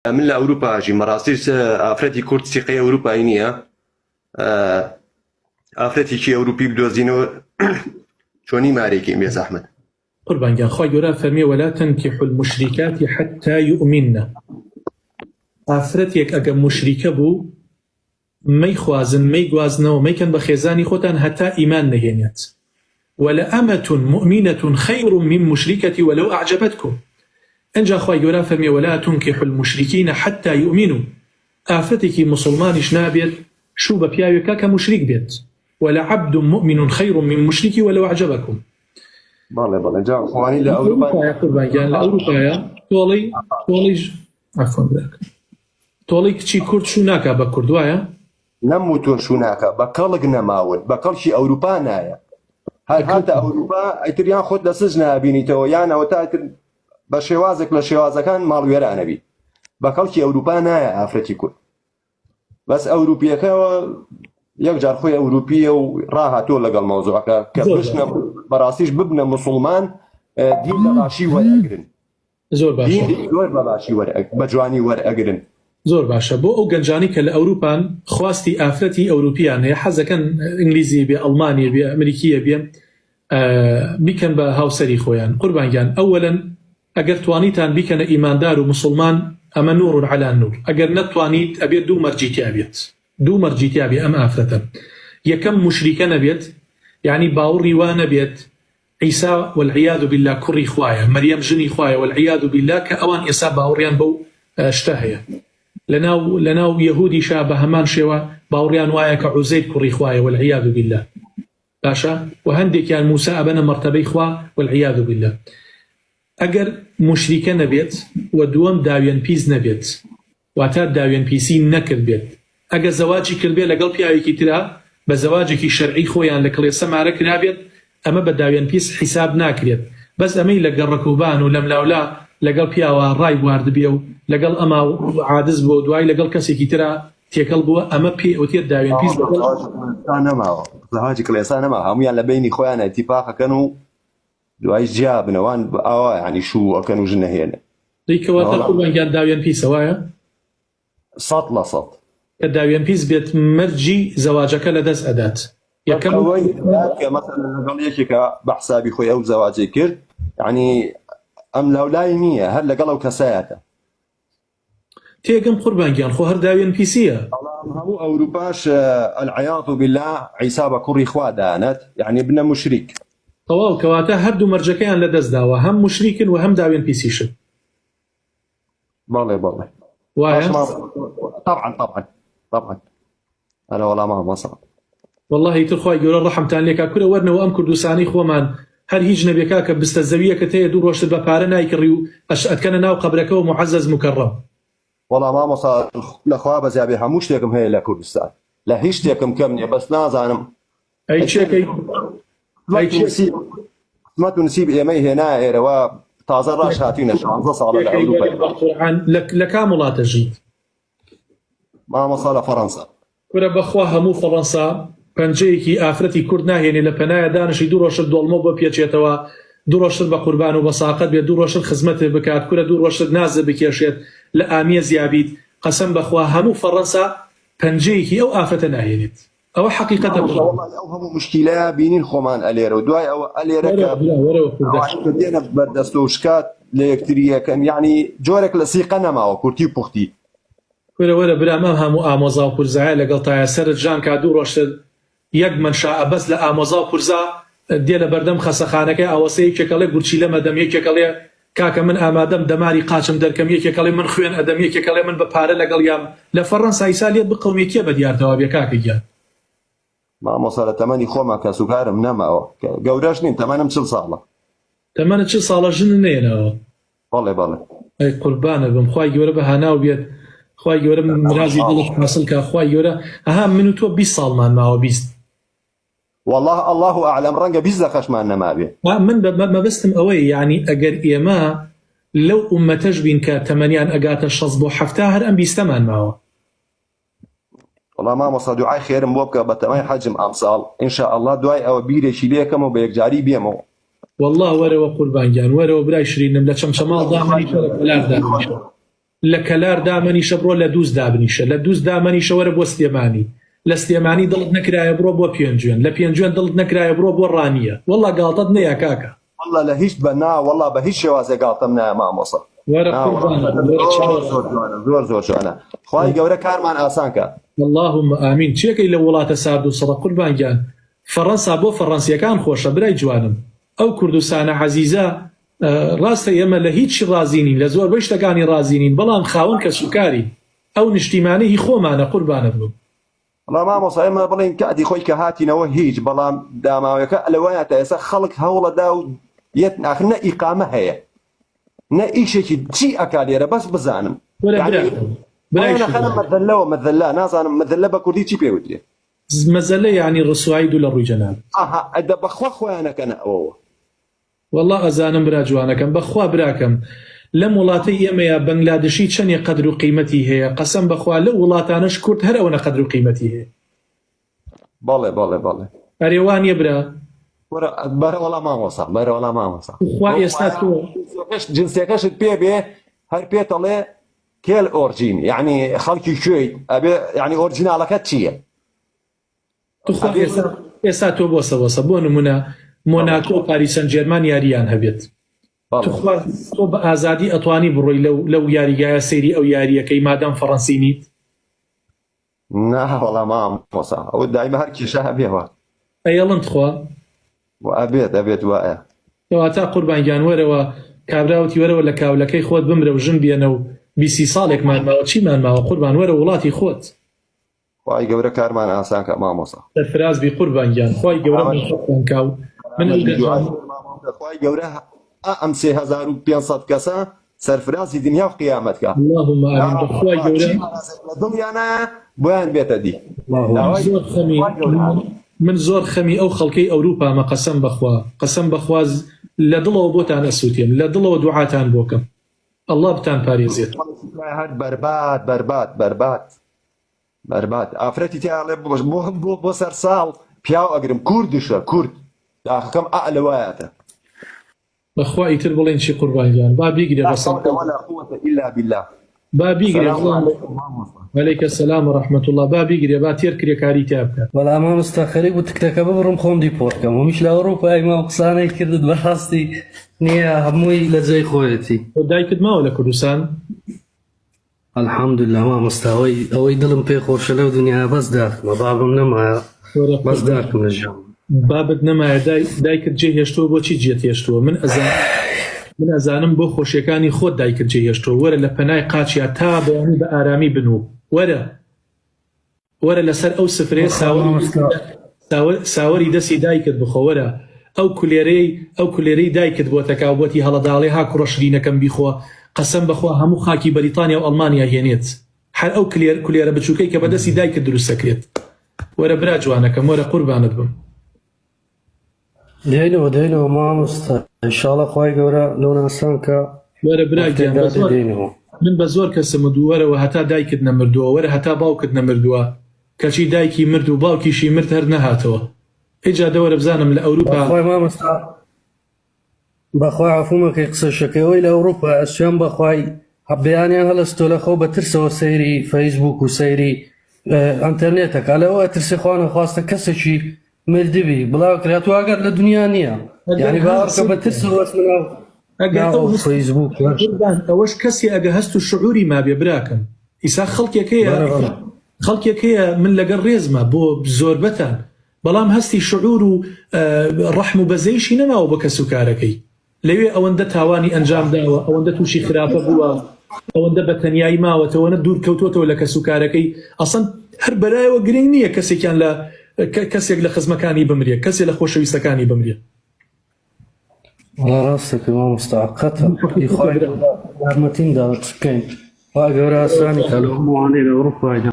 من لە ئەوروپا ئەژیم بەڕاستی ئافرەتی کورد سیقەی ئەوروپای نییە ئافرەتێکی ئەوروپی بدۆزینەوە چۆنی مارێکی بێ زەحمەت. قوربان گیان خوای گەورە فەرمی ولا تنکحوا المشرکات حتی یؤمن ئافرەتێک ئەگە موشریکە بوو مەیخوازن مەیگوازنەوە مەیکەن بە خێزانی خۆتان هەتا ئیمان نەهێنێت ولامە مؤمنە خیر من مشرکە ولو اعجبتکم ئنجا خوای گەورە فەرمی ولا تنکحوا المشرکین حتی یؤمنوا ئافرەتێکی موسڵمانیش نابێت شوو بە پیاوێک کا کە موشریک بێت ولعبد مؤمن خیر من مشرک ولو اعجبکم بەڵێ بەڵێ جا خۆانی لە ئەوروپا قوربان گیان لە ئەوروپایە تۆڵەی تۆڵەی عەفوەن براکەم تۆڵەی کچی کورد شوو ناکا بە کورد وایە؟ نەم وتوە شوو ناکا بە کەڵک نەماون بە کەڵکی ئەوروپا نایە هەر هاتە ئەوروپا ئیتر یان خۆت لە سجنا ئەبینیتەوە یان ئەوەتا ئیتر بە شێوازێک لە شێوازەکان ماڵوێرانەبی بە کەڵکی ئەوروپا نایە ئافرەتی کورد بەس ئەوروپیەکەوە یەکجار خۆی ئەوروپیە و ڕاهاتووە لەگەڵ مەوزوعەکە کە بشنە بەڕاستیش ببنە مسلمان دین بە باشی وەرئەگرن زۆر باشە زۆر بە باشی وەر بە جوانی وەرئەگرن. زۆر باشە بۆ ئەو گەنجانەی کە لە ئەوروپان خواستی ئافرەتی ئەوروپیان هەیە حەزەکەن ئینگلیزی بێ ئەڵمانیە بێ ئەمریکیە بێ بیکەن بە هاوسەری خۆیان قوربان گیان ئەوەلەن ئەگەر توانیتان بیکەنە ئیماندار و موسڵمان ئەمە نور علی نور ئەگەر نەتوانیت ئەبێت دوو مەرجی تیا بێت دوو مەرجی تیا بێ ئەم ئافرەتە یەکەم موشریکە نەبێت یانی باوڕی وا نەبێت عیسا والعیاذ باللە کوڕی خوایە مەریەم ژنی خوایە والعیاذ باللە کە ئەوان ئێسا باوڕیان بەو شتە هەیە لەناو لەناو یەهودیشا بە هەمان شێوە باوڕیان وایە کە عوزەیر کوڕی خوایە والعیاذ باللە باشە وە هەندێکیان موسا ئەبەنە مەرتەبەی خوا والعیاذ باللە ئەگەر موشریکە نەبێت وە دووەم داوێن پیس نەبێت واتە داوێن پیسی نەکردبێت ئەگە زەواجی کردبێت لەگەڵ پیاوێکی ترا بە زەواجێکی شەرعی خۆیان لە کڵێسە مارە کرابێت ئەمە بە داوێن پیس حیساب ناکرێت بەس ئەمەی لە گەڕەک و بان و لەملاولا لەگەڵ پیاوا ڕای بواردبێ و لەگەڵ ئەما عادز بووە و دوایی لەگەڵ کەسێکی ترا تێکەڵ بووە ئەمە پێی ئەوتێت داوێن پیس لەگەڵ زەواجی کڵێسا نەماوە زەواجی کڵێسا نەماوە هەموویان لە بەینی خۆیان ئیتیفاق ئەکەن و دوایش جیا بنە وان ئاوا یانی شوو ئەکەن و ژن ئەهێنن. دەی کەواتە قوربان گیان داوێن پیسە وایە؟ سەت لە سەت. کە داوێن پیس بێت مەرجی زەواجەکە لە دەست ئەدات یەکەم. ئەوەی کە مەسەلەن لەگەڵ یەکێکا بە حسابی خۆی ئەو زەواجەی کرد یانی ئەم لاولای نییە هەر لەگەڵ ئەو کەسایەتە. تێگەم قوربان گیان خۆ هەر داوێن پیسیە. بەڵام هەموو ئەوروپاش العیاذ باللە عیسا بە کوڕی خوا دانەت یەعنی بنە موشریک. تەواو کەواتە هەردوو مەرجەکەیان لەدەست داوە هەم موشریکن وە هەم داوێن پیسیشن. بەڵێ بەڵێ وایە؟ طبعا طبعا طبعا ئەرە وەڵا مامۆستا. وەڵاهی ئیتر خوای گەورە ڕەحمتان لێکا کورە وەرنەوە ئەم کوردستانەی خۆمان هەر هیچ نەبێ کاکە بستە زەویەکت هەیە دوو ڕۆژتر بە پارە نایکڕی و ئەش ئەتکەنە ناو قەبرەکەوە موعەزەز موکەڕەم. وەڵا مامۆستا لەخوا بەزیابێ هەموو شتێکم هەیە لە کوردستان لە هیچ شتێکم کەم نیە بەس نازانم ئەی چێکەی ئەی چێ قسمەت و نسیب ئێمەی هێنا ئێرەوە تازە ڕاش هاتوینە 16 ساڵە لە ئەوروپا قورئان لە کام وڵاتە ژیت مامۆستا لە فەڕەنسا. کورە بەخوا هەموو فەڕەنسا پەنجەیەکی ئافرەتی کورد ناهێنێ لە پەنایا دانشی دوو ڕۆژتر دۆڵمەو بپێچێتەوە دوو ڕۆژتر بە قوربان و بە ساقەت بێت دوو ڕۆژتر خزمەتت بکات کورە دوو ڕۆژتر نازت بکێشێت لە ئامێزیا بیت قەسەم بەخوا هەموو فەڕەنسا پەنجەیەکی ئەو ئافرەتە ناهێنێت ئەوە حەقیقەتە مامۆستا وەڵاهی ئەو هەموو موشکیلەیە بینین خۆمان ئەلێرە و دوای ئەوە ئەلێرە وەرەوە کە برا وەرەوە کوردە ئەوانەی کە دێنە بەردەست و شکات لە یەکتری ئەکەن یەعنی جۆرێک لە سیقە نەماوە کورتی و پوختی. کورە وەرە برام ئەم هەموو ئامۆزا و پورزایە لەگەڵتایە سەرت ژان کا دوو ڕۆژتر یەک مەنشائە بەس لە ئامۆزا و پورزا دێ لە بەردەم خەسەخانەکەی ئاوەسێ یەکێک ئەڵێ گورچیلەم ئەدەم یەکێک ئەڵێ کاکە من ئامادەم دەماری قاچم دەرکەم یەکێک ئەڵێ من خوێن ئەدەم یەکێک ئەڵێ من بە پارە لەگەڵیام لە فەڕەنسا ئیسا لێت بقەومێ کێ بە دیارتەوە بێ کاکە گیان. مامۆستا لە تەمەنی خۆما کەسوکارم نەماوە گەورەش نیم تەمەنم چل ساڵە. تەمەنت چل ساڵە ژنت نەهێناوە. بەڵێ بەڵێ. ئەی قوربانت بم خوای گەورە بە هاناو بێت خوای گەورە مرازی دڵت حاسڵ کا خوای گەورە ئەها من و تۆ 20 ساڵمان ماوە 20 واللە اللە اعلم ڕەنگە 20 دەقەشمان نەمابێ. من مەبەستم ئەوەیە یانی ئەگەر ئێمە لەو ئوممەتەش بین کە تەمەنیان ئەگاتە شەست بۆ حەفتا هەر ئەم بیستەمان ماوە. وەڵا مامۆستا دوعای خێرم بۆ بکە بەتەمای حەجم ئەمساڵ ان شاء اللە دوای ئەوە بیرێکی لێکەمەوە بە یەکجاری بێمەوە. وەڵا وەرەوە قوربان گیان وەرەوە برای شرینم لە چەمچەماڵ دامنیشە لە کەلار دامنیشە. لە کەلار دامەنیشە بڕۆ لە دووز دابنیشە لە دووز دامەنیشە وەرە بۆ سلێمانی لە سلێمانی دڵت نەکرایە بڕۆ بۆ پێنجوێن لە پێنجوێن دڵت نەکرایە بڕۆ بۆ ڕانیە وەڵا گاڵتەت نەیا کاکە. واللە لە هیچ بە نا واللە بە هیچ شێوازێ گاڵتەم نایە مامۆسا. وەرە نا واللە قوربانت بم وەرە زۆر چاوت زۆر جوانە زۆر زۆر جوانە خوای گەورە کارمان ئاسان کە. اللهم آمین چێکەی لەو وڵاتە سارد و سڕە قوربان گیان فەڕەنسا بۆ فەڕەنسیەکان خۆشە برای جوانم ئەو کوردستانە عەزیزە ڕاستە ئێمە لە هیچ ڕازی نین لە زۆربەی شتەکانی ڕازی نین بەڵام خاوەن کەسوکارین ئەو نیشتیمانە هی خۆمانە قوربانت بم. وەڵا مامۆستا ئێمە بڵێین کاتی خۆی کە هاتینەوە هیچ بەڵام داماوەکە لەوەیە تا ئێستا خەڵک هەوڵەدا و یەت ئاخر نە ئیقامە هەیە نە ئیشێکی چی ئەکا لێرە بەس بزانم وەرە یعنی براکەم برای خۆیان ئەخەنە شیرینم. مەزەلەوە مەزەلە نازانم مەزەلە بە کوردی چی پێ وترێ مەزەلە یانی ڕسوایی دو لە ڕووی جەنابت. ئەها ئەدە بەخوا خۆیان ئەکەنە ئەوەوە. وەڵا ئەزانم برا جوانەکەم بەخوا براکەم لەم وڵاتەی ئێمەیا بەنگلادشی چەنێ قەدر و قیمەتی هەیە قەسەم بەخوا لەو وڵاتانەش کورد هەر ئەوەنە قەدر و قیمەتی هەیە. بەڵێ بەڵێ بەڵێ. ئەرێ وانیە برا؟ وەرە بەرە وەڵا مامۆسا بەرە وەڵا مامۆسا. توخوا ئێستا تۆ. جنسیەکەشت پێ بێ هەر پێتەڵێ کێل ئۆرجین یعنی خەڵکی کوێیت ئەبێ یعنی ئۆرجیناڵەکەت چییە؟ توخوا ئێستا ئێستا تۆ بۆسە بۆسە بۆ نمونە مۆناکۆ و پاریس سان جێرمان یارییان هەبێت توخوا تۆ بە ئازادی ئەتوانی بڕۆی لەو لەو یاریگایە سەیری ئەو یارییەکەی مادام فەڕەنسی نیت؟ نا وەڵا مامۆسا ئەوە دایمە هەر کێشە هەبێەوە. ئەیەڵن تخوا؟ ئەبێت ئەبێت وایە. کەواتە قوربان گیان وەرەوە کابرا وتی وەرەوە لە کاولەکەی خۆت بمرە و ژن بێنە و بیسی ساڵێکمان ماوە چیمان ماوە قوربان وەرە وڵاتی خۆت. خوای گەورە کارمان ئاسان کا مامۆسا. سەرفراز بی قوربان گیان خوای گەورە مۆفەقتان کا و من ئەو گەنجانە. خوای گەورە ئا ئەم 3500 کەسە سەرفرازی دنیا و قیامەت کا. اللهم آمین بەخوای گەورە. چی مەرەزێک لە دڵیانایە بۆیان بێتە دی. من زۆر خەمی من زۆر خەمی ئەو خەڵکەی ئەوروپامە قەسەم بەخوا قەسەم بەخوا لە دڵەوە بۆتان ئەسوتێم لە دڵەوە دوعاتان بۆکەم اللە بتان پارێزێت. هەر بەرباد بەرباد بەرباد بەرباد ئافرەتی تیا ئەڵێ بۆ بۆ بۆ سەر ساڵ پیاو ئەگرم کوردشە کورد داخەکەم ئا لەوایەتە. بەخوا ئیتر بڵێین چی قوربان گیان با بیگرێ لا بە حول سەڵتە ولا قوة الا بالله با بیگرێ سلام بڵێن علیکم مامۆستا. وعلیک السلام و رحمة اللە با بیگرێ با تێر کرێکاری تیا بکات. وەڵا مامۆستا خەریک بوو تکتەکە ببڕم خۆم دیپۆرت کەم هەمیش لە ئەوڕوپای مام قسانەی کردت بەڕاستی نییە هەمووی لە جێی خۆیەتی. خۆ دایکت ماوە لە کوردستان؟ الحمدللە مامۆستا ئەوەی ئەوەی دڵم پێ خۆشە لەو دنیا بەس داکمە بابم نەمایە وەرە بەس قوربان داکم لە ژیان. بابت نەمایە دای دایکت جێ هێشتووە بۆچی جێت هێشتووە من ئەزانم من ئەزانم بۆ خۆشیەکانی خۆت دایکت جێ هێشتووە وەرە لە پەنای قاچیا تا بەیانی بە ئارامی بنوو وەرە وەرە لەسەر ئەو سفرەیە بەخوا ساوەری مامۆستا ساوەری دەسی دایکت بخۆ وەرە ئەو کولێرەی ئەو کولێرەی دایکت بۆتەکا و بۆتی هەڵەداڵێ ها کوڕە شرینەکەم بیخۆ قەسەم بەخوا هەموو خاکی بەریتانیا و ئەڵمانیا هێنێت هەر ئەو کلێر کولێرە بچوکەی کە بەدەستی دایکت دروست دەکرێت وەرە برا جوانەکەم وەرە قوربانت بم. دێینەوە دێینەوە مامۆستا ئینشاڵڵا خوای گەورە لۆ ناسان کە وەرە برا وەختێک گیان بە دادێ زۆر دێینەوە. من بە زۆر کەسم وت وەرەوە هەتا دایکت نەمردووە وەرە هەتا باوکت نەمردووە کەچی دایکی مرد و باوکیشی مرد هەر نەهاتەوە ئیجا دەوەرە بزانم لە ئەوروپا بەخوای مامۆستا بەخوای عەفومەکەی قسەشەکەی ئەوەی لە ئەوڕوپایە سوێن بەخوای بەیانیان هەڵەستۆ لە خەو بە ترسەوە سەیری فەیسبوک و سەیری ئەنتەرنێتەکە لەوە ئەترسێ خوا نەخواستە کەسێکی مردبی بڵاو کرا تو ئاگات لە دنیا نییە ئەگەر یعنی ها باوەڕکە بە سەیرکە ترسەوە ئەچمە ناو ئەگەر ناو ئەو هەست فەیسبوک و هەر شتێک. قوربان ئەوەش کەسێ ئەگە هەست و شعوری مابێ براکەم ئیسا خەڵکێک هەیە بەڵێ بەڵێ خەڵکێک هەیە من لەگەڵ ڕێزمە بۆ زۆربەتان بەڵام هەستی شعور و ڕەحم و بەزەیشی نەماوە بۆ کەسوکارەکەی لەوێ ئەوەندە تاوانی ئەنجام داوە ئەوەندە تووشی خراپە بووە ئەوەندە بە تەنیایی ماوەتەوە نە دوور کەوتۆتەوە لە کەسوکارەکەی ئەسڵەن هەر بەلایەوە گرنگ نییە کەسێکیان لە کەسێک لە خزمەکانی بمرێ کەسێ لە خۆشەویستەکانی بمرێ. وەڵا ڕاست دەکەی مامۆستا قەتە من ئی حەقیقەتە خوای برا. گەورە یارمەتیم دا چ بکەین خوای گەورە ئاسانی کا لەو هەموو ئەوانەی لە ئەوروپایە.